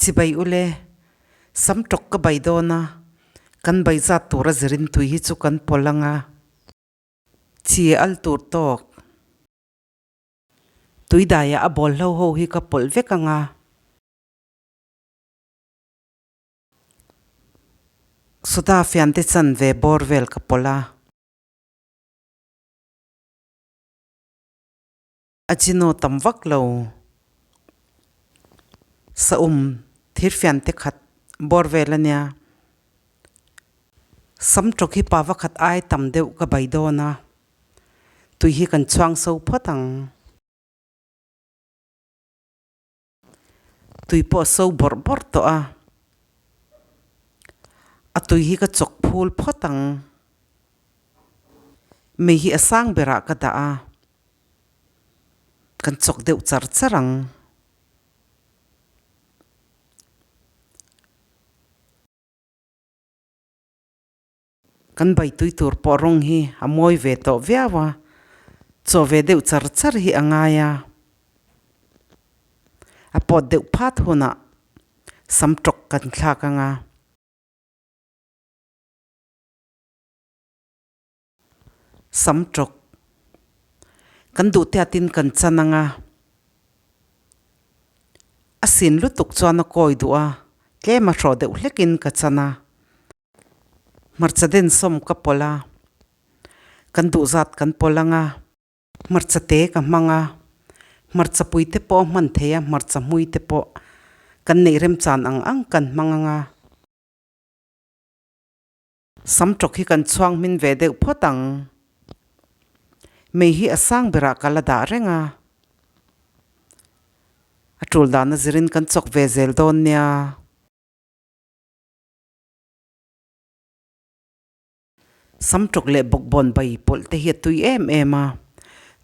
Chibai ule, sam tawk ka bai dawn a, kan bai zat tura zirin tui hi chu kan pawlh ang a. Chi al tur tawk. Tui daiah a bawl hlo ho hi ka pawlh vek ang a. Soda fiante chanve bawr vel ka pawlh a. A chino tam vak lo. Saum thirfian te khat bawr vel a nia. Sam tawk hi pa vakhat ai tam deuh ka bai dawn a. Tui hi kan chhuang so phawt ang. Tui pawh a so bawrh bawrh tawh a. A tui hi ka chawk phul phawt ang. Mei hi a sang berah ka dah a. Kan chawk deuh char char ang. Kan bai tui tur pawh rawng hi a mawi ve tawh viau a, chaw ve deuh char char hi a ngai a. A pawt deuh phat hunah sam tawk kan thlak ang a. Sam tawk kan duh tiatin kan chan ang a. A sin lutuk chuan a kawi duh a, tlem a hrawh deuh hlekin ka chan a. Hmarcha densawm ka pawlh a, kan duh zat kan pawlh ang a. Hmarcha te ka hmang a, hmarcha pui te pawh a hman thei a, hmarcha hmui te pawh kan neih remchan ang ang kan hmang ang a. Sam tawk hi kan chhuang hmin ve deuh phawt ang. Mei hi a sang berah ka la dah reng a, a tul dana zirin kan chawk ve zel dawn nia. Samtawk leh bawkbawn bai pawlh te hi a tui em em a,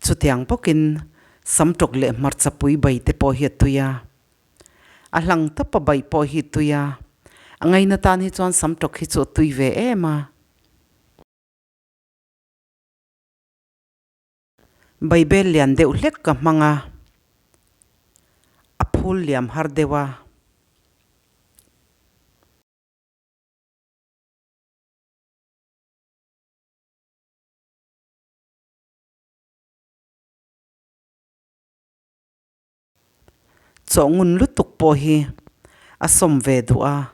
chutiang bawkin samtawk leh hmarcha pui bai te pawh hi a tui a. A hlang tawpa bai pawh hi a tui a, a ngaina tan hi chuan samtawk hi chu a tui ve em a. Baibel lian deuh hlek ka hmang a, a phul liam har deuh a. Chaw ngun lutuk pawh hi a sawm ve duh a.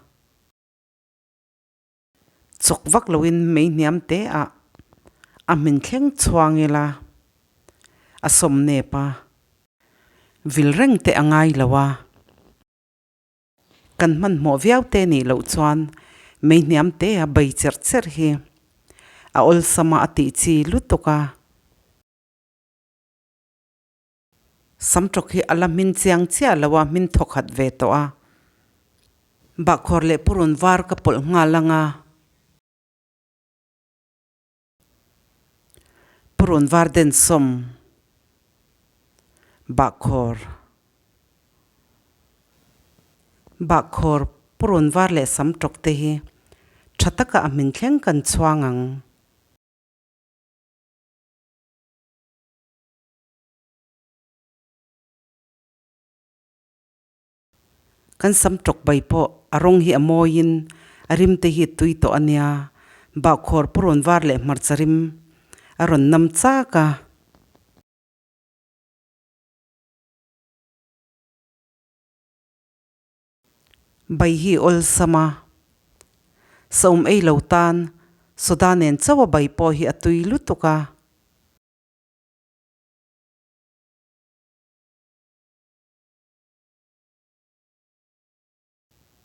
Chawk vak loin mei hniam te ah a hmin thleng chhuang ila a sawm nep a. Vil reng te a ngai lo a. Kan hmanhmawh viau te nih loh chuan mei hniam te a bei cherh cherh hi a awlsam a a tih chi lutuk a. Samtawk hi a la hmin chiang chiah lo a, hmin thawkhat ve tawh a. Bahkhawr leh purun var ka pawlh nghal ang a. Purun var densawm bahkhawr bahkhawr purun var leh sam tawk te hi tha taka a hmin thleng kan chhuang ang. Kan sam tawk bai pawh a rawng hi a mawiin a rim te hi a tui tawh a nia. Bahkhawr purun var leh hmarcha rim a rawn nam chak a. Bai hi awlsam a. Saum ei lo tan soda nen chauh a bai pawh hi a tui lutuk a.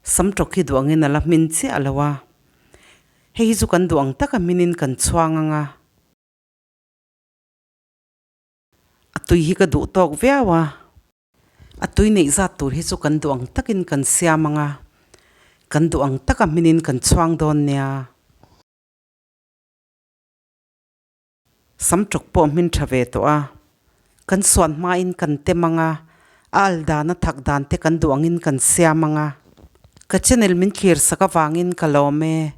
Sam tawk hi duh angin a la hmin chiah lo a, hei hi chu kan duh ang taka hminin kan chhuang ang a. A tui hi ka duh tawk viau a, a tui neih zat tur hi chu kan duh ang takin kan siam ang a, kan duh ang taka hminin kan chhuang dawn nia. Sam tawk pawh hmin tha ve tawh a, kan suan hmain kan tem ang a, a al dan a thak dan te kan duh angin kan siam ang a. Ka channel min thlir sak avangin ka lawm e.